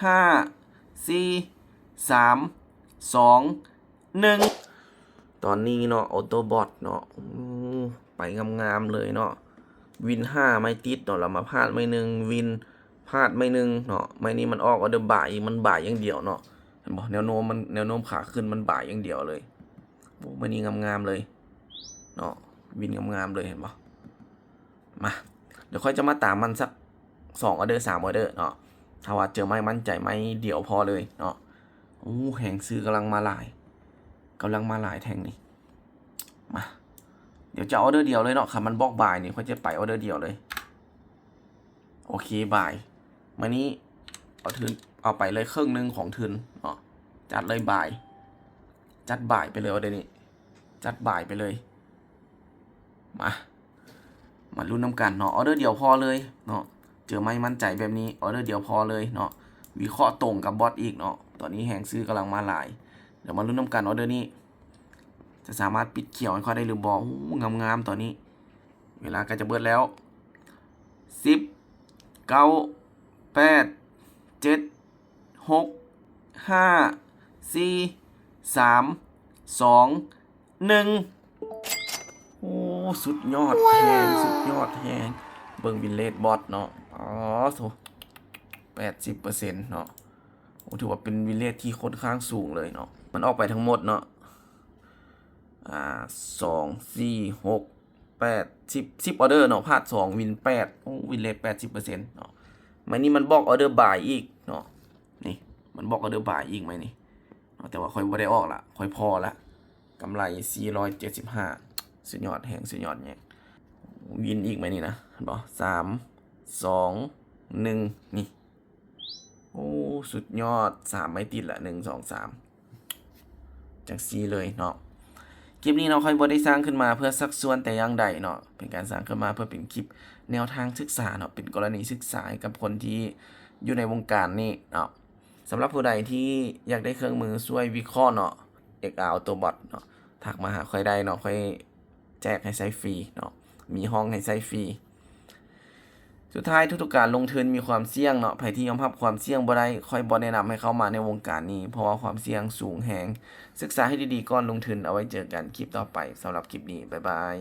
ຫ້າ ສີ່ ສາມ ສອງ ໜຶ່ງ ຕອນນີ້ເນາະ Autobot ເນາະ ໂອ້ ໄປງາມໆເລີຍເນາະ ວິນຫ້າໄມ້ຕິດເນາະ ແລ້ວມາພາດໄມ້ໜຶ່ງ ວິນພາດໄມ້ໜຶ່ງເນາະ ໄມ້ນີ້ມັນອອກ order buy ອີກ ມັນ buy ຢ່າງດຽວເນາະ ເຫັນບໍ່ ແນວໂນ້ມມັນ ແນວໂນ້ມຂາຂຶ້ນມັນ buy ຢ່າງດຽວເລີຍ ໂອ້ ໄມ້ນີ້ງາມໆເລີຍເນາະ ວິນງາມໆເລີຍ ເຫັນບໍ່ ມາ ດຽວຂ້ອຍຈະມາຕາມມັນສັກສອງ order ສາມ order ເນາະ ຖ້າວ່າເຈີໄມ້ໝັ້ນໃຈໄມ້ດຽວພໍເລີຍເນາະ ໂອ້ ແຮງຊື້ກຳລັງມາຫຼາຍ ກຳລັງມາຫຼາຍແທ່ງນີ້ ມາ ດຽວຈະ order ດຽວເລີຍເນາະ ຄັນມັນບອກ buy ນີ້ ຂ້ອຍຈະໄປ order ດຽວເລີຍ ໂອເຄ buy ມື້ນີ້ເອົາທຶນ ເອົາໄປເລີຍເຄິ່ງໜຶ່ງຂອງທຶນເນາະ ຈັດເລີຍ buy ຈັດ buy ໄປເລີຍ order ນີ້ ຈັດ buy ໄປເລີຍ ມາ ມາລຸ້ນນຳກັນເນາະ order ດຽວພໍເລີຍເນາະ ເຈີໄມ້ໝັ້ນໃຈແບບນີ້ order ດຽວພໍເລີຍເນາະ ວິເຄາະຕົງກັບ bot ອີກເນາະ ຕອນນີ້ແຮງຊື້ກຳລັງມາຫຼາຍ ດຽວມາລຸ້ນນຳກັນ order ນີ້ ຈະສາມາດປິດຂຽວໃຫ້ຂ້ອຍໄດ້ຫຼືບໍ່ ໂອ້ ງາມໆ ຕອນນີ້ ເວລາໃກ້ຈະເບິດແລ້ວ ສິບ ເກົ້າ ແປດ ເຈັດ ຫົກ ຫ້າ ສີ່ ສາມ ສອງ ໜຶ່ງ ໂອ້ ສຸດຍອດແຮງ ສຸດຍອດແຮງ ເບິ່ງ win rate bot ເນາະ ອໍໂທ້ ແປດສິບເປີເຊັນເນາະ ໂອ້ ຖືວ່າເປັນ win rate ທີ່ຄ່ອນຂ້າງສູງເລີຍເນາະ ມັນອອກໄປທັງໝົດເນາະ ອ່າ ສອງ ສີ່ ຫົກ ແປດ ສິບ ສິບ order ເນາະ ພາດສອງ win ແປດ ໂອ້ win rate ແປດສິບເປີເຊັນເນາະ ໄມ້ນີ້ມັນບອກ order buy ອີກເນາະ ນີ້ ມັນບອກ order buy ອີກໄມ້ນີ້ເນາະ ແຕ່ວ່າຂ້ອຍບໍ່ໄດ້ອອກລະ ຂ້ອຍພໍລະ ກຳໄລສີ່ຮ້ອຍເຈັດສິບຫ້າ ສຸດຍອດແຮງ ສຸດຍອດແຮງ win ອີກໄມ້ນີ້ນະ ເຫັນບໍ່ ສາມ ສອງ ໜຶ່ງ ນີ້ ໂອ້ ສຸດຍອດ ສາມໄມ້ຕິດລະ ໜຶ່ງ ສອງ ສາມ ຈັ່ງຊີ້ເລີຍເນາະ ຄລິບນີ້ເນາະ ຂ້ອຍບໍ່ໄດ້ສ້າງຂຶ້ນມາເພື່ອຊັກຊວນແຕ່ຢ່າງໃດເນາະ ເປັນການສ້າງຂຶ້ນມາເພື່ອເປັນຄລິບແນວທາງສຶກສາເນາະ ເປັນກໍລະນີສຶກສາໃຫ້ກັບຄົນທີ່ຢູ່ໃນວົງການນີ້ເນາະ ສຳລັບຜູ້ໃດທີ່ຢາກໄດ້ເຄື່ອງມືຊ່ວຍວິເຄາະເນາະ XR Autobot ເນາະ ທັກມາຫາຂ້ອຍໄດ້ເນາະ ຂ້ອຍ ແຈກໃຫ້ໃຊ້ຟຣີເນາະ ມີຫ້ອງໃຫ້ໃຊ້ຟຣີ ສຸດທ້າຍ ທຸກໆການລົງທຶນມີຄວາມສ່ຽງເນາະ ໃຜທີ່ຍອມຮັບຄວາມສ່ຽງບໍ່ໄດ້ ຂ້ອຍບໍ່ແນະນຳໃຫ້ເຂົ້າມາໃນວົງການນີ້ ເພາະວ່າຄວາມສ່ຽງສູງແຮງ ສຶກສາໃຫ້ດີໆກ່ອນລົງທຶນ ເອົາໄວ້ເຈີກັນຄລິບຕໍ່ໄປ ສຳລັບຄລິບນີ້ ບາຍບາຍ.